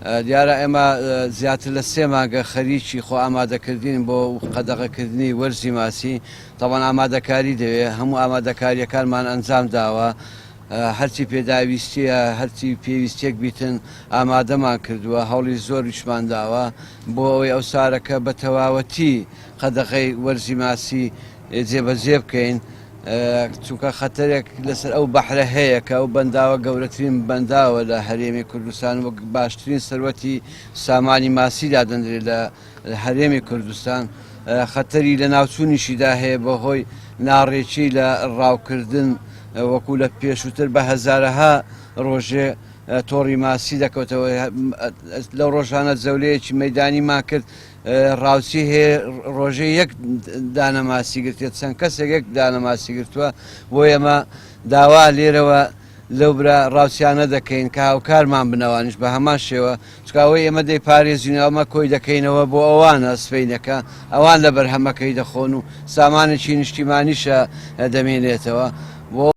دیارە ئێمە زیاتر لە سێ مانگە خەریکی خۆ ئامادەکردین بۆ قەدەغەکردنی وەرزی ماسی، تەبعەن ئامادەکاری دەوێ، هەموو ئامادەکارییەکانمان ئەنجام داوە، هەرچی پێداویستییە، هەرچی پێویستییەک بیتن ئامادەمان کردووە، هەوڵی زۆریشمان داوە بۆ ئەوەی ئەو سارەکە بە تەواوەتی قەدەغەی وەرزی ماسی جێبەجێ بکەین. چونکە خەتەرێک لەسەر ئەو بەحرە هەیە کە ئەو بەنداوە گەورەترین بەنداوە لە هەرێمی کوردستان وەک باشترین سەروەتی سامانی ماسی دادەنرێت لە هەرێمی کوردستان خەتەری لە ناوچوونیشیدا هەیە بەهۆی ناڕێکی لە ڕاوکردن وەکو لە پێشووتر بە هەزارەها ڕۆژێ تۆڕی ماسی دەکەوتەوە لەو ڕۆژانە جەولەیەکی مەدانیمان کرد ڕاوچی هەیە ڕۆژێ یەک دانە ماسی گرتێت چەند کەسێک یەک دانە ماسی گرتووە بۆ ئێمە داوا لێرەوە لەو برا ڕاوچیانە دەکەین کە هاوکارمان بنەوانیش بە هەمان شێوە چکاوەی ئێمە دەی پارێزین ئەمە کۆی دەکەینەوە بۆ ئەوانە سبینەکە ئەوان لە بەرهەمەکەی دەخۆن و سامانێکی نیشتیمانیشە دەمێنێتەوە بۆ.